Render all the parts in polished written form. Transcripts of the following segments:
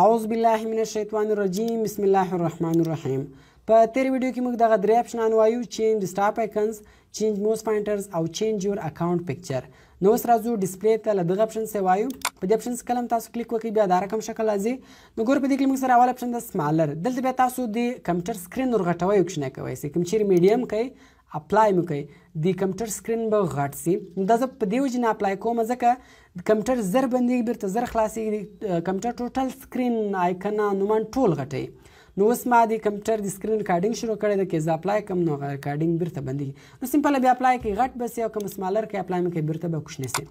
اعوذ بالله من الشیطان الرجیم، بسم الله الرحمن الرحیم. په تیر ویډیو کې موږ دغه درې آپشنان وایو: change desktop icons، change mouse pointers او change your account picture. نو اوس راځو display ته، له دغه آپشن څخه وایو. په دې آپشن کله هم تاسو کلیک وکړئ، بیا دا رقم شکل راځي. نو ګور، په دې کې موږ سره اول آپشن د smaller. دلته بیا تاسو د کمپیوټر screen ور غټوي او کوچنی کوئ سي. کوم چیرې میډیم کوي، apply مو کوي، د کمپیوټر screen به غټ سي. دا زه په دې وجه نه apply کوم ځکه کمپیوټر زر بندېږي، بیرته زر خلاصېږي. کمپیوټر total screen، آیکن نومان ټول غټوي. نو اوس ما د کمپیوټر د screen recording شروع کړی ده، که زه apply کوم نو هغه recording بیرته بندېږي. نو simple بیا apply کوي، غټ به سي، او کوم smaller کوي، apply مې کوي، بیرته به کوچنی سي.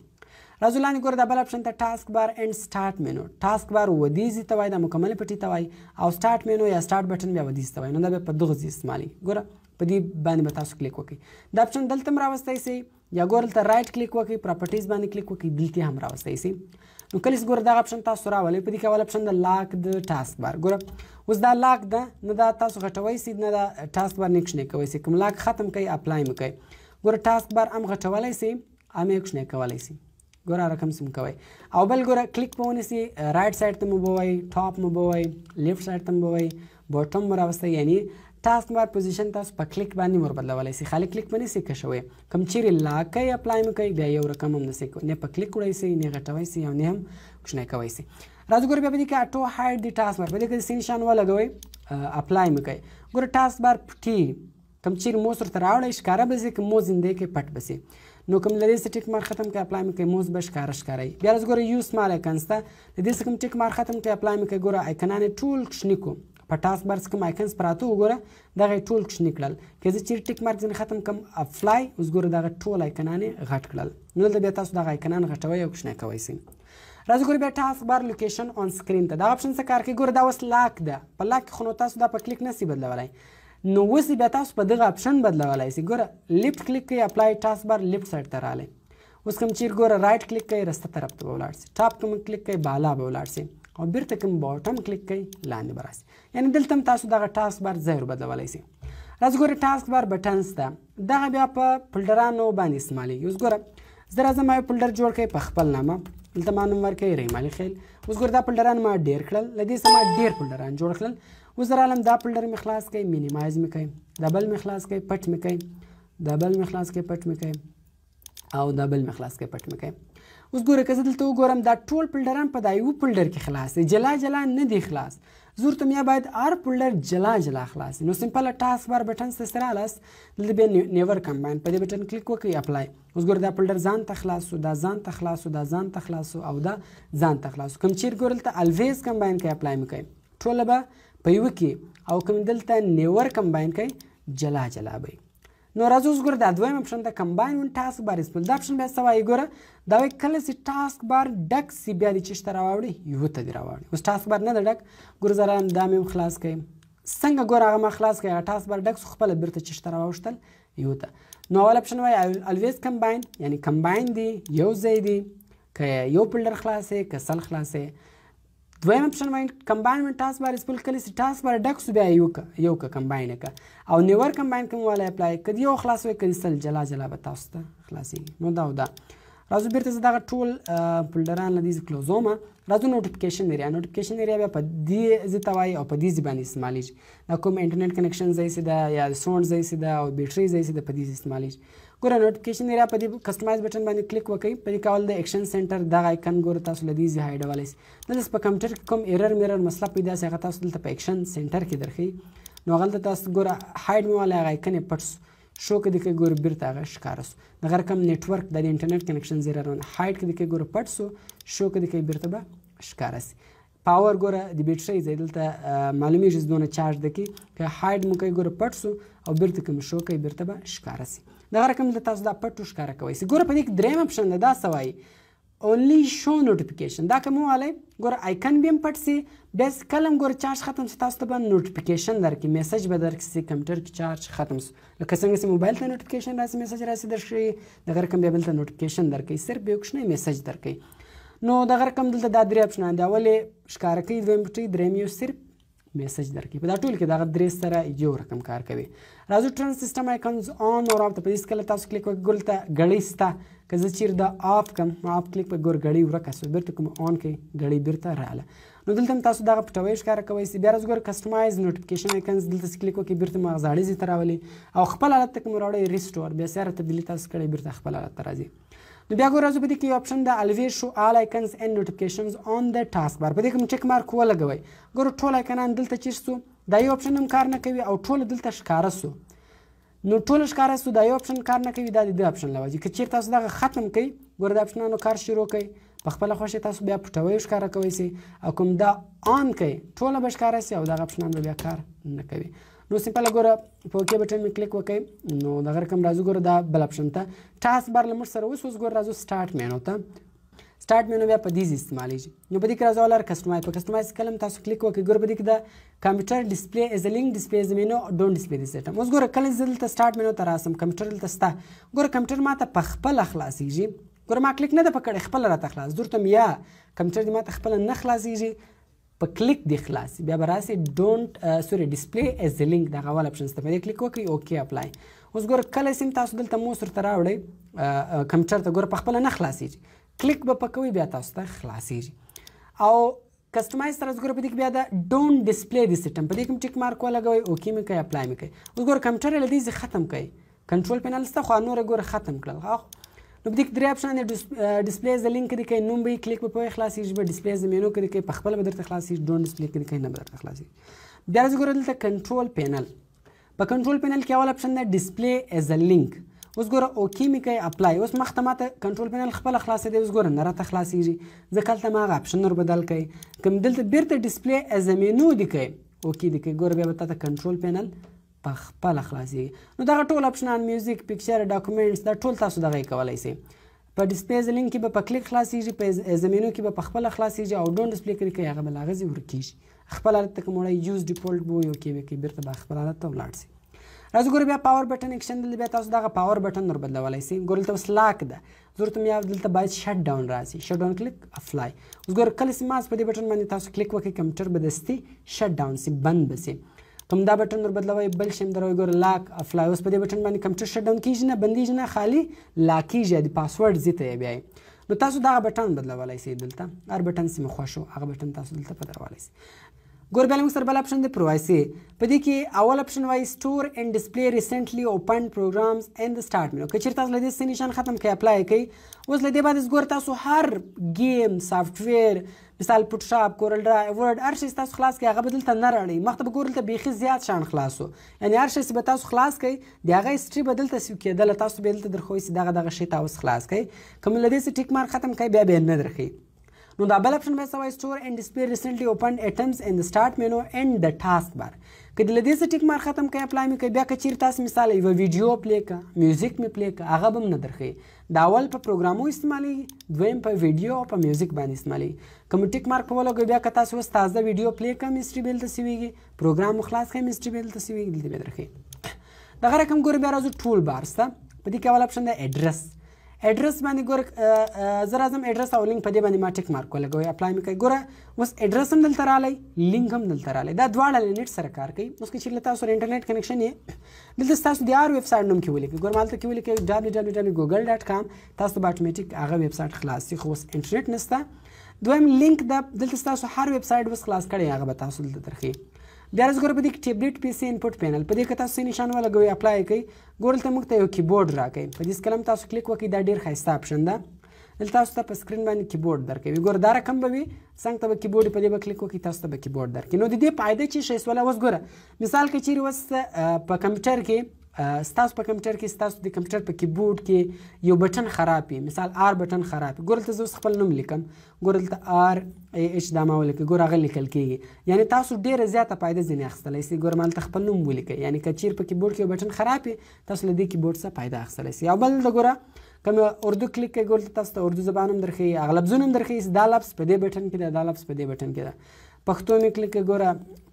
راځو لاندې، ګوره دا بل آپشن ته، task bar and start menu. Task bar ودې ځای ته وایي، دا مکمل پټي ته وایي، او start menu یا start button بیا ودې ځای ته وایي. نو دا بیا په دغه ځای استعمالېږي. ګوره، په دې باندې به تاسو کلیک وکړئ، دا آپشن دلته هم راوستی سئ، یا ګوره دلته right click وکړئ، properties باندې کلیک وکړئ، دلته هم راوستی سئ. نو کله چې ګوره دغه آپشن تاسو راولئ، په دې کې اول آپشن د lock د task bar. ګوره، اوس دا lock ده، نه دا تاسو غټوی سئ، نه دا task bar نه کوچنی کوی سئ. کوم lock ختم کړئ، apply مو کړئ. ګوره، task bar هم غټولی سئ، هم یې کوچنی کولی سئ. ګوره، رقم سم کوئ. او بل ګوره، کلیک به ونیسي، right side ته مو بوئ، top مو بوئ، left side ته مو بوئ، bottom مو راوستئ. یعنی task bar position تاسو په کلیک باندې ور بدلولی سئ. خالي کلیک باندې سئ کشوئ. کوم چیرې lock کوئ، apply مو کوئ، بیا یو رقم هم نسئ، نه په کلیک وړی سئ، نه غټوی سئ او نه هم کوچنی کوی سئ. راځو ګوره بیا په دې کې auto hide the task bar. په دې کې سي نشان ولګوئ، apply مو کوئ. ګوره، task bar پټي. کوم چیرې موس ورته راوړئ، ښکاره به سي، که موس زنده کوي، پټ به سي. نو کوم له دې څخه tick mark ختم کړئ، apply مو کوئ، موس به ښکاره ښکاره. بیا راځو ګوره use small icons ته. له دې څخه کوم tick mark ختم کړئ، apply مو کوئ. ګوره، آیکنان یې ټول کوچني کړو. په task bar څخه کوم icons پراته وګوره، دغه یې ټول کوچني کړل. که زه چیرې tick mark ځینې ختم کړم، apply، اوس ګوره دغه ټول آیکنان یې غټ کړل. نو دلته بیا تاسو دغه آیکنان غټوئ او کوچنی کوئ سئ. راځو ګوره بیا task bar location on screen ته. دا آپشن څه کار کوي؟ ګوره، دا اوس lock ده. په lock کې خو نو تاسو دا په کلیک نه سئ بدلولی. نو اوس بیا تاسو په دغه آپشن بدلولی سئ. ګوره، left click کوئ، apply، task bar left side ته راغلی. اوس کوم چیر ګوره right click کوئ، رسته طرف ته به ولاړ سي، top کوم کلیک کوئ، بالا به ولاړ سي، او بیرته کوم bottom click کوئ، لاندې به راسي. یعنی دلته هم تاسو دغه task bar ځای ور بدلولی سئ. راځو ګوره task bar buttons ته. دغه بیا په فولډرانو باندې استعمالېږي. اوس ګوره، زه راځم، ما یو folder جوړ کړی په خپل نامه، دلته ما نوم ورکړی رحیم علي خیل. اوس ګوره، دا فولډران ما ډېر کړل، له دې څخه ما ډېر فولډران جوړ کړل. اوس زه رالم، دا folder مې خلاص کړی، minimize مې کړی، دا بل مې خلاص کړی، پټ مې کړی، دا بل مې خلاص کړی، پټ مې کړی، او دا بل مې خلاص کړی، پټ مې کړی. اوس ګوره، که زه دلته وګورم، دا ټول فولډران په دا یو folder کې خلاص دي، جلا جلا نه دي خلاص. زه ورته یا باید هر folder جلا جلا خلاص. نو simple task bar button ته سره رالاست، دلته بیا never combine، په دې button click وکړئ، apply. اوس ګوره، دا folder ځان ته خلاص سو، دا ځان ته خلاص سو، دا ځان ته خلاص سو او دا ځان ته خلاص سو. کوم چیر ګوره دلته always combine کوي، apply مې کوي، ټوله به په یوه کې، او کوم دلته never combine کوي، جلا جلا به. نو راځو اوس ګوره دا دویم آپشن ته، combine when task bar is full. دا آپشن بیا څه وایي؟ ګوره، دا وایي کله چې task bar ډک سي، بیا دې چېرته راواوړي؟ یوه ته دې راواوړي. اوس task bar نه ده ډک. ګوره، زه رایم، دا مې هم خلاص کړم. څنګه ګوره هغه ما خلاص کړی، هغه task bar ډک سو، خپله بیرته چېرته راواوښتل؟ یو ته. نو اول آپشن وایي always combine، یعنی combine دی، یو ځای دی، که یو folder خلاصې که 100 خلاصې. دویم آپشن وایي combine when task bar is full، کله چې task bar ډک سو، بیا یو که combine که، او never combine کوم والا apply، که یو خلاص وي که 100، جلا جلا به تاسو ته خلاصېږي. نو دا او دا راځو بیرته زه دغه ټول فولډران له دې ځای کلوزوم. راځو notification area. Notification area بیا په دې ځای ته وایي او په دې ځای باندې استعمالېږي. دا کوم انټرنیټ connection ځای سي ده یا sound ځای سي ده او بیټري ځای سي ده، په دې ځای استعمالېږي. ګوره، notification area په دې customize button باندې کلیک وکړئ. په دې کې اول د action center دغه آیکن ګوره تاسو له دې ځای هایډولی سئ. دلته په کمپیوټر کې کوم error میرر مسله پیدا سي، هغه تاسو دلته په action center کې درښیي. نو هغلته تاسو ګوره hide مې والی، هغه آیکن یې پټ سو، شو که دې کې ګوره بیرته هغه ښکاره سو. دغه رقم network د انټرنیټ connection ځای روان، hide که دې کې ګوره پټ سو، شو که دې کې بیرته به ښکاره سي. power ګوره د بیټرۍ ځای دلته معلومیږي چې دونه چارج ده کې، که hide مو کوي ګوره پټ سو، او بیرته کوم شو کوي، بیرته به ښکاره سي. دغه رقم دلته تاسو دا پټ ښکاره کوئ سي. ګوره، په دې کې دریم آپشن ده، دا څه وایي؟ Only show notification. دا که مو والی، ګوره آیکن به هم پټ سي، بیا کله هم ګوره چارج ختم سي، تاسو ته به notification درکړي، message به درکړي چې کمپیوټر کې چارج ختم سو. لکه څنګه چې موبایل ته notification راسي، message راسي درښیي، دغه رقم بیا بل ته notification درکوي، صرف یو کوچنی message درکوي. نو دغه رقم دلته دا درې آپشنان دي: اول یې ښکاره کوي، دویم پټوي، دریم یې صرف message درکوي. په دا ټول کې دغه درې سره یو رقم کار کوي. راځو turn system icons on or off ته. په دې کله تاسو کلیک وکړئ، ګور دلته ګړۍ سته، که زه چیرې دا off کړم، off کلیک په ګور ګړۍ ورکه سوه، بیرته کوم on کړئ ګړۍ بیرته راغله. نو دلته هم تاسو دغه پټوی ښکاره کوئ سي. بیا راځو ګور customize notification icons، دلته چې کلیک وکړئ بیرته مو هغه زاړه ځای ته راولي او خپل حالت ته که مو راوړئ restore، بیا سره تبدیلي تاسو کړئ بیرته خپل حالت ته راځي. نو بیا ګور راځو په دې کې یو option ده always show all icons and notifications on the task bar، په دې کې مو tick mark ولګوئ. ګورو ټول آیکنان دلته چیر سو، دا یو option هم کار نه کوي او ټول دلته ښکاره سو. نو ټول ښکاره سو، دا یو option کار نه کوي، دا د دې option له وجې. که چیرې تاسو دغه ختم کړئ، ګوره د آپشنانو کار شروع کړئ، په خپله خوښه تاسو بیا پټوی ښکاره کوئ سي، او کوم دا on کړئ ټوله به ښکاره سي او دغه آپشنان به بیا کار نه کوي. نو simple ګوره په OK button مې کلیک وکړئ. نو دغه رقم راځو ګوره دا بل option ته، task bar له موږ سره اوس اوس ګوره راځو start menu ته. start menu بیا په دې ځای استعمالېږي. نو په دې کې راځو لار customize، په customize کله هم تاسو کلیک وکړئ، ګوره په دې کې د computer display as link، display as menu، don't display this item. اوس ګوره کله زه دلته start menu ته راسم، کمپیوټر دلته سته، ګوره کمپیوټر ماته په خپله خلاصېږي. ګوره ما کلیک نه ده په کړی، خپله راته خلاص. درته یا کمپیوټر دې ماته خپله نه خلاصېږي، په کلیک دی خلاص، بیا به راسي don't sorry display as link، دغه اول option ته په دې کلیک وکړئ، OK apply. اوس ګوره کله چې تاسو دلته موس ورته راوړئ کمپیوټر ته، ګوره په خپله نه خلاصېږي، کلیک به په کوئ بیا تاسو ته خلاصېږي. او customize سره ګوره په دې کې بیا ده don't display this item، په دې کې هم tick mark ولګوئ، OK مې کوي، apply مې کوي. اوس ګوره کمپیوټر یې له دې ځای ختم کوي، control panel سته خو نور یې ګوره ختم کړل. نو په دې کې درې option دي، display as link کې کوي، نوم به یې کلیک به په خلاصېږي، به display as menu کې کوي، په خپله به درته خلاصېږي، don't display کې کوي نه به درته خلاصېږي. بیا راځو ګوره دلته control panel. په control panel کې اول option ده display as link. اوس ګوره OK مې کوي، apply. اوس مخته ماته control panel خپله خلاصه دی، اوس ګوره نه راته خلاصېږي، ځکه هلته ما هغه option نور بدل کوي. که مې دلته بیرته display as menu دی کوي، OK دی کوي، ګوره بیا به تاته control panel په خپله خلاصېږي. نو دغه ټول آپشنان music، picture، documents، دا ټول تاسو دغه یې کولی سئ. په display as link کې به په کلیک خلاصېږي، په as menu کې به په خپله خلاصېږي، او don't display کې کوي هغه به له هغه ځای ورکېږي. خپل حالت ته که مو وړئ use default به وایي، OK به کوي، بیرته به خپل حالت ته ولاړ سي. راځو ګوره بیا power button action، دلته بیا تاسو دغه power button نور بدلولی سئ. ګوره دلته اوس lock ده، زه ورته بیا دلته باید shut down راسي، shut down click apply. اوس ګوره کله چې ماس په دې بټن باندې تاسو کلیک وکړئ، کمپیوټر به دستي shut down سي، بند به سي. کوم دا بټن نور بدلوئ، بل شی هم دروئ، ګوره lock apply. اوس په دې بټن باندې کمپیوټر shut down کېږي نه، بندېږي نه، خالي lock کېږي، د پاسورډ ځای ته یې بیایي. نو تاسو دغه بټن بدلولی سئ. دلته هر بټن چې مو خوښ و هغه بټن تاسو دلته بدلولی سئ. ګور بیا موږ سره بل option دی privacy. په دې کې اول option وایي store and display recently open programs in the start menu. که چیرې تاسو له دې څه نشان ختم کړئ، apply کړئ، اوس له دې بعد ګور تاسو هر game، software، مثال Photoshop، CorelDRAW، Word، هر شی تاسو خلاص کړئ، هغه به دلته نه راړئ. مخته به ګور دلته بیخي زیات شیان خلاص و، یعنې هر شی چې به تاسو خلاص کړئ د هغه history به دلته save کېدله، تاسو به دلته درښوي چې دغه دغه شی تا اوس خلاص کړئ. که مو له دې څه tick mark ختم کړئ، بیا به یې نه درښیي. نو دا بل option به څه وایي store and display recently open items in the start menu and the task bar. که له دې څه tick mark ختم کړئ، apply مې کړئ، بیا که چیرې تاسو مثال یوه ویډیو play کړه، music مې play کړه، هغه به هم نه درښیي. دا اول په پروګرامو استعمالېږي، دویم په ویډیو او په music باندې استعمالېږي. که مو tick mark په ولګوئ، بیا که تاسو اوس تازه ویډیو play کړه، history به دلته save ېږي، پروګرام مو خلاص کړئ، history به دلته save ېږي، دلته به درښیي. دغه رقم ګوره بیا راځو toolbars ته. په دې کې اول option دی address. address باندې ګوره زه راځم address او لینک په دې باندې ما tick mark ولګوئ، apply مې کوي. ګوره اوس address هم دلته راغلی، لینک هم دلته راغلی، دا دواړه له نت سره کار کوي. اوس که چیرې له تاسو سره انټرنیټ connection یې، دلته ستاسو د هر ویب سایټ نوم کې ولیکئ. ګوره ما دلته کې ولیکئ www.google.com، تاسو به اتوماتیک هغه ویب سایټ خلاص شي، خو اوس انټرنیټ نشته. دویم لینک ده، دلته ستاسو هر ویب سایټ اوس خلاص کړی، هغه به تاسو دلته درښیي. بیا راځو ګوره په دې کې tablet PC input panel، په دې کې تاسو نشان ولګوئ، apply کړئ، ګوره دلته موږ ته یو کیبورډ راکوي. په دې کله هم تاسو کلیک وکړئ، دا ډېر ښایسته option ده. دلته تاسو ته په screen باندې کیبورډ درکوي. ګوره دا رقم به وي، څنګ ته به کیبورډ، په دې به کلیک وکړئ، تاسو ته به کیبورډ درکوي. نو د دې فایده چې شی سوله اوس ګوره مثال که چیرې اوس په کمپیوټر کې ستاسو په کمپیوټر کې ستاسو د کمپیوټر په کیبورډ کې یو بټن خراب وي، مثال R button خراب وي، ګوره دلته زه اوس خپل نوم لیکم، ګوره دلته R A H دا ما ولیکه، ګوره هغه لیکل کېږي. یعنې تاسو ډېره زیاته فایده ځینې اخیستلی سئ. ګوره ما دلته خپل نوم ولیکئ، یعنې که چیرې په کیبورډ کې یو بټن خراب وي، تاسو له دې کیبورډ څخه فایده اخیستلی سئ. او بل دلته ګوره که مې اردو کلیک کوي، ګوره دلته تاسو ته اردو زبان هم درښیي، هغه لفظونه هم درښیي چې دا لفظ په دې بټن کې ده، دا لفظ په دې بټن کې ده. پښتو مې کلیک کوي، ګوره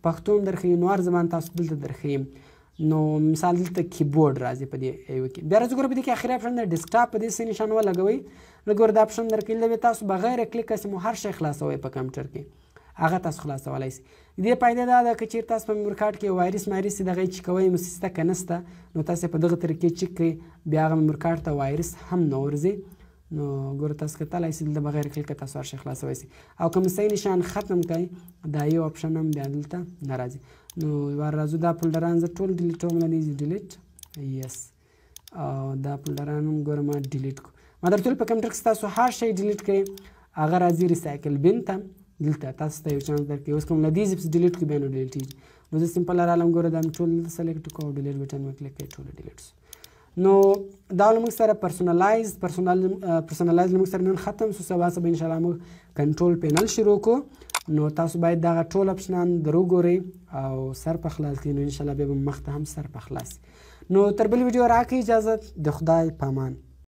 پښتو هم درښیي، نو هر زبان تاسو دلته درښیي. نو مثال دلته کیبورډ راځي په دې یو کې. بیا راځو ګوره په دې کې اخري option دی desktop، په دې څه نشان ولګوئ، نو ګوره دا option درکوي. دلته تاسو بغیر کلیک کړئ مو هر شی خلاصوئ په کمپیوټر کې. هغه تاسو خلاصولای شئ. د دې فایده دا ده که چیرې تاسو په میموري کارت کې وایرس مایرس دغه چک کوئ مسسته که نسته، نو تاسو په دغه طریقې چک کړئ، بیا هغه میموري کارت ته وایرس هم نه ورځي. نو ګوره تاسو کتلای شئ دلته بغیر کلیکه تاسو هر شی خلاصولی شئ. او که مساوي نشان ختم کړئ دا یو اپشن هم بیا دلته نه راځي. نو ور راځو دا فولډران زه ټول ډیلیټوم له دې ډیلیټ یس، او دا فولډران هم ګوره ما ډیلیټ کړو. ما درته ویل په کمپیوټر کې ستاسو هر شی ډیلیټ کړئ هغه راځي ریسایکل بین ته، دلته تاسو ته یو چانس درکوي. اوس کوم له دې ځای ډیلیټ کړو بیا نو ډیلیټېږي. نو زه سمپل رالم ګوره دا مې ټول دلته سلیکټ کړو او ډیلیټ بټن مې کلیک کړی ټول ډیلیټ شو. نو دا له موږ سره پرسونلایز له موږ سره نن ختم شو. سبا سبا ان شاء الله موږ کنټرول پینل شروع کړو. نو تاسو باید دغه ټول اپشنان دروګورئ او سر په خلاص کړئ، نو ان شاء الله بیا به مخته هم سر په خلاص. نو تر بل ویډیو راکړئ اجازه، د خدای پامان.